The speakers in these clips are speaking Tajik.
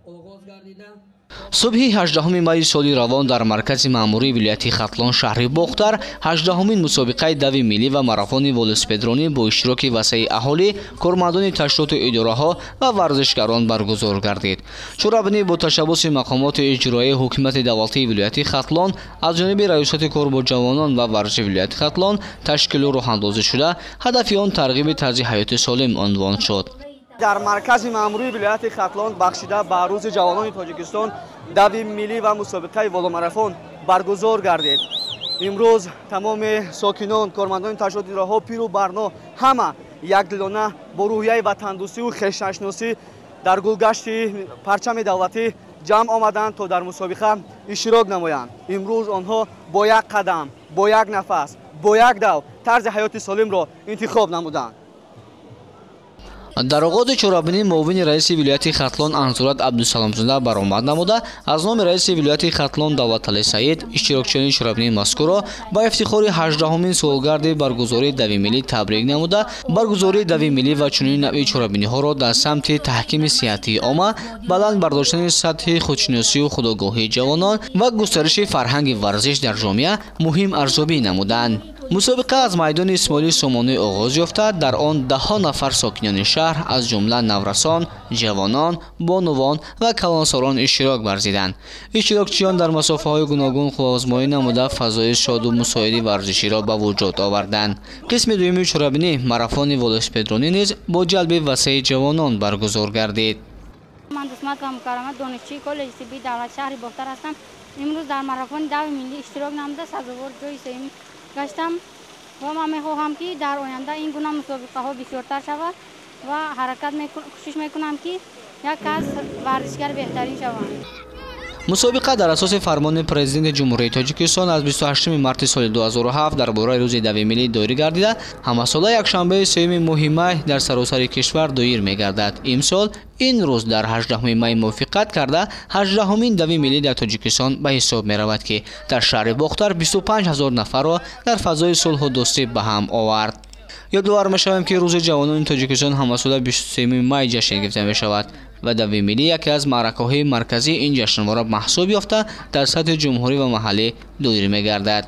Оғоз гардида. Субҳи 18 майи соли равон дар маркази маъмурии вилояти Хатлон, шаҳри Бохтар, 18-умин мусобиқаи дави миллӣ ва марафони велосипедронӣ бо иштироки васеи аҳолӣ, кормандони ташкилоту идораҳо ва варзишгарон баргузор гардид. Чорабинӣ бо ташаббуси мақомоти иҷроияи ҳукумати давлатии вилояти Хатлон аз ҷониби Раёсати кор бо ҷавонон ва варзиши вилояти Хатлон ташкилу роҳандозӣ шуда, ҳадафи он тарғиби тарзи ҳаёти солим унвон шуд. Дар маркази маъмурии вилояти Хатлон бахшида ба Рӯзи ҷавонони Тоҷикистон дави миллӣ ва мусобиқаи веломарафон баргузор гардид. Имрӯз тамоми сокинон, кормандони ташкилоти идораҳо, пиру барно ҳама якдилона бо рӯҳияи ватандӯстиву хештаншиносӣ дар гулгашти парчами давлатӣ ҷамъ омаданд, то дар мусобиқа иштирок намоянд. Имрӯз онҳо бо як қадам, бо як нафас, бо як дав тарзи ҳаёти солимро интихоб намуданд. Дар оғози чорабинӣ муовини раиси вилояти Хатлон Анзурат Абдусаломзода баромад намуда, аз номи раиси вилояти Хатлон Давлаталӣ Саид иштирокчиёни чорабинии мазкурро ба ифтихори 18-умин солгарди баргузории дави миллӣ табрик намуда, баргузории дави миллӣ ва чунин навъи чорабиниҳоро дар самти таҳкими сиҳатии омма, баланд бардоштани сатҳи худшиносию худогоҳии ҷавонон ва густариши фарҳанги варзиш дар ҷомеа муҳим арзёбӣ намуданд. Мусобиқа аз майдони Исмоили Сомонӣ оғоз ёфта, дар он даҳҳо нафар сокинони шаҳр, аз ҷумла наврасон, ҷавонон, бонувон ва калонсолон иштирок варзиданд. Иштирокчиён дар масофаҳои гуногун қувваозмоӣ намуда, фазои шоду мусоиди варзиширо ба вуҷуд оварданд. Қисми дуюми чорабинӣ, марафони велосипедронӣ низ бо ҷалби васеи ҷавонон баргузор гардид. Ман Дусматова Мукаррама, донишҷӯи коллеҷи тиббии давлат шаҳри Бохтар ҳастам. Имрӯз дар марафони дави миллӣ иштирок намуда, сазовор ҷои сеюм гаштам ва ман мехоҳам, ки дар оянда ин гуна мусобиқаҳо бисёртар шавад ва ҳаракат кӯшиш мекунам, ки як кас варзишгари беҳтарин шавам. Мусобиқа дар асоси фармони Президенти Ҷумҳурии Тоҷикистон аз 28 марти соли 2007 дар бораи Рӯзи дави миллӣ доир гардида, ҳамасола якшанбаи сеюми моҳи май дар саросари кишвар доир мегардад. Имсол ин рӯз дар 18 май мувофиқат карда, 18-умин дави миллӣ дар Тоҷикистон ба ҳисоб меравад, ки дар шаҳри Бохтар 25 ҳазор нафарро дар фазои сулҳу дӯстӣ ба ҳам овард. Ёдовар мешавем, ки Рӯзи ҷавонони Тоҷикистон ҳамасола 23 май ҷашн гирифта мешавад ва дави миллӣ яке аз маъракаҳои марказии ин ҷашнвора маҳсуб ёфта, дар сатҳи ҷумҳурӣ ва маҳаллӣ доир мегардад.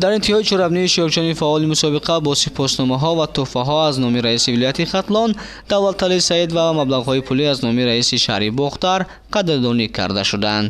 Дар интиҳои чорабинӣ иштирокчиёни фаъоли мусобиқа бо сипосномаҳо ва тӯҳфаҳо аз номи раиси вилояти Хатлон Давлаталӣ Саид ва маблағҳои пулӣ аз номи раиси шаҳри Бохтар қадрдонӣ карда шуданд.